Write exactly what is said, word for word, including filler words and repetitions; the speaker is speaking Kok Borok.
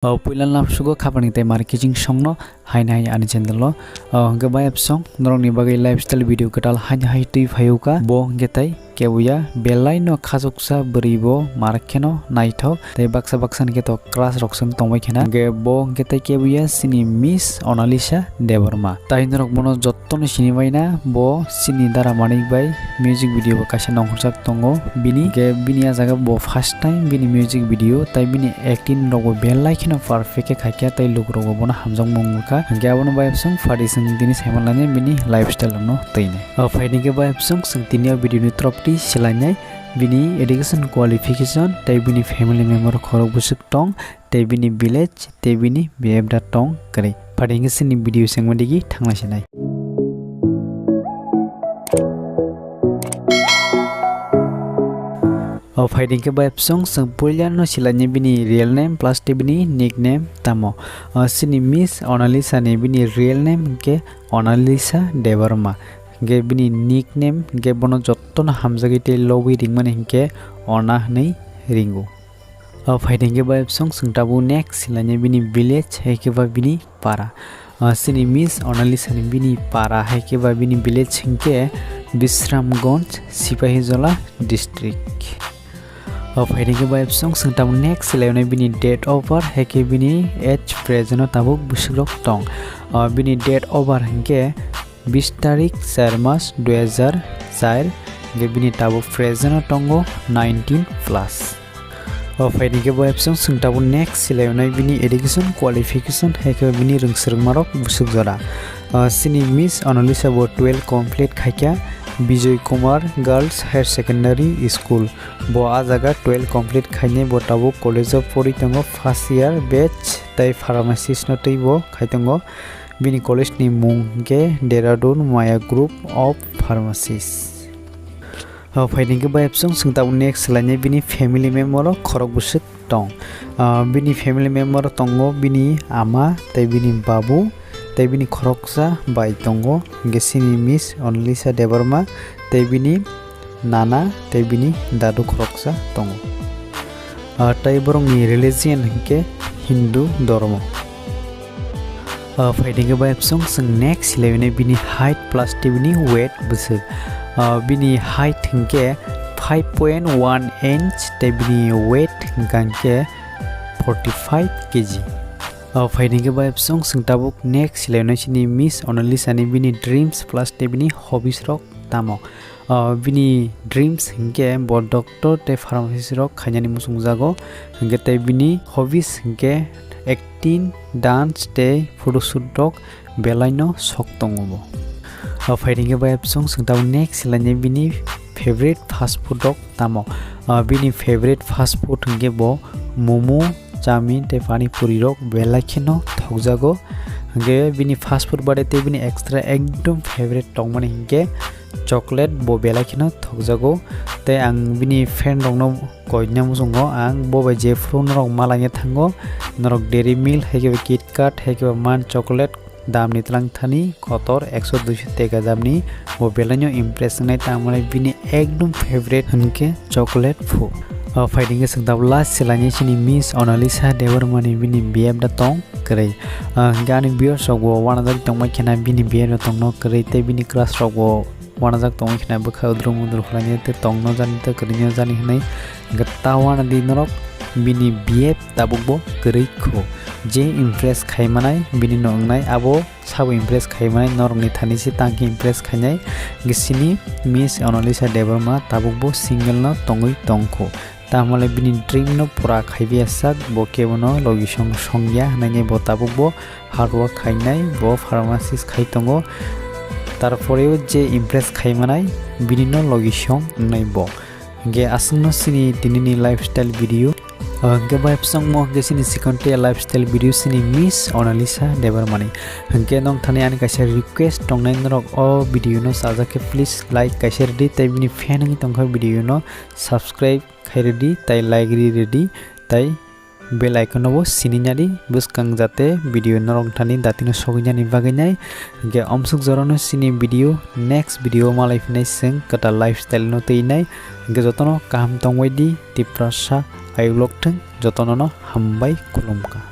O puila napsugo khapangni tei mar kiching songno haino hai ani channel o. O hwnkhe bai absong norokni bagwi lifestyle video kwtal haino hai twi phaio ka. Bo hwnkhe tei kebuya belai no khachuksa bwrwi bo mar kheno naithok tei baksa baksa ni khe to crush rok se wng tongbai khena. Hwnkhe bo hwnkhe tei kebuya chini Miss Analisa Debbarma. Tai norok bono jotto no sini baina, bo chini dara manik bai music video bo kaisa nongkhorjak tongo bini. Hwnkhe bini ah jaga bo first time bini music video tai bini acting rok bo belai kheno perfect khe khaikha tei lukurok bo bono hamjakmung wngkha. Hwnkhe abono bai absong phatwi chwng tini saimanlainai bini lifestyle rokno twinai. O phaidi khe bai absong chwng tini o video ni troptwi swlainai bini education qualification tei bini family member khorok bwswk tong tei bini village tei bini B F da tong kwrwi. Phaidi khe chini video sengma digi thangna sinai. O phaidi khe bai absong chwng puila no swlainai bini real name plus tei bini nickname tamo. O chini Miss Analisa ni bini real name hwnkhe Analisa Debbarma. Hwnkhe bini nickname hwnkhe bono jotto no hamjagwi tei lobwi ringmani hwnkhe Ona hwnwi ringo. O phaidi khe bai absong chwng tabuk next swlainai bini village hai khe ba bini para. O chini Miss Analisa ni bini para hai khe ba bini village hwnkhe Bisramganj, Sipahijola district. O phaidi khe bai absong chwng tabuk next swlainai bini date of birth hai khe bini age present o tabuk bwswk rok tong. O bini date of birth hwnkhe bis tarik char mas dui hajar char, hwnkhe bini tabuk present o tongo nineteen plus. O phaidi khe bo absong chwng tabuk next swlainai bini education qualification hai khe bini rwngswrwngma rok bwswk jora. O chini Miss Analisa bo twelve complete khaikha Bijoy Kumar Girls Higher Secondary School. Bo ah jaga twelve complete khainai bo tabuk college o pori tongo first year batch tei pharmacist no twi bo khai tongo. Bini college ni mung hwnkhe Dehradun Maya Group of Pharmacies. O phaidi khe bai absong chwng tabuk next swlainai bini family member rok khorok bwswk tong. Ah, bini family member tongo bini ama tei bini babu tei bini khoroksa bai tongo, hwnkhe chini Miss Analisa Debbarma tei bini nana tei bini dadu khoroksa tongo. Ah, tei borokni religion hwnkhe Hindu dhormo. Ah, phaidi khe bai absong chwng next swlainai bini height plus tei bini weight bwswk. Ah, bini height hwnkhe five point one inch tei bini weight hwnkha hwnkhe forty five K G. Ah, phaidi khe bai absong chwng tabuk next swlainai chini Miss Analisa ni bini dreams plus tei bini hobbies rok tamo. Ah, bini dreams hwnkhe bo doctor tei pharmacist rok khainani muchungjago, hwnkhe tei bini hobbies hwnkhe acting, dance tei photoshoot rok belai no sok tongo bo. Ah, phaidi khe bai absong chwng tabuk next swlainai bini favorite fast food rok tamo. Ah, bini favorite fast food hwnkhe bo momo, chowmin tei pani puri rok belai kheno thokjago. Hwnkhe bini fast food baade tei bini extra ekdom favorite tongmani hwnkhe chocolate bo belai kheno thokjago. Tei ang bini fan rokno koina muchungo, ang bo bai jephru norok malaina thango, norok Dairy Milk hai khe ba KitKat hai khe ba Man chocolate damni twlang thani kotor ekso duiso teka damni bo belaino impress wngnai, tangmani bini ekdom favorite hwnkhe chocolate phu. O phaidi khe chwng tabuk last swlainai chini Miss Analisa Debbarma ni bini B F da tong kwrwi. Ah, hwnkhe ani viewers rok bo uanajak tongbai khena bini B F da tongno kwrwi tei bini crush rok bo uanajak tongwi khna bwkha udrum udrum khlainai tei tongno jani tei kwrwino jani hwnwi hwnkhe ta uanadi norok bini B F tabukbo kwrwi kho. Je impress khaimanai bini no wngnai abo sabo impress khaimanai norokni thani se tangkhe impress khainai hwnkhe chini Miss Analisa Debbarma tabukbo single no tongwi tongkho. Tamole bini dream no pura khaibi asak bo kebono logi song songya hwnwi bo tabukbo hard work khainai, bo pharmacist khai tongo. Tarporeo je impress khaimanai bini no logi song wngnai bo. Hwnkhe aswkno chini tinini lifestyle video. Ah, hwnkhe bai bwswngmo hwnkhe chini sikonte lifestyle video chini Miss Analisa Debbarmani. Hwnkhe nong thani ani kaisa request tongnai norok o video no sajak khe please like kaisa rwdi tei bini fan wngwi tongkha video no subscribe khai rwdi tei like ri rwdi tei bell icon no bo sini nadi bwskang jate video norok thani datino sogwi nani bagwi nai. Hwnkhe omsuk jorano chini video next video malai phinai chwng kwtal lifestyle no twi nai. Hwnkhe jotono kaham tongbai di Tiprasa ayuk lok thwng jotono no hambai khulumkha.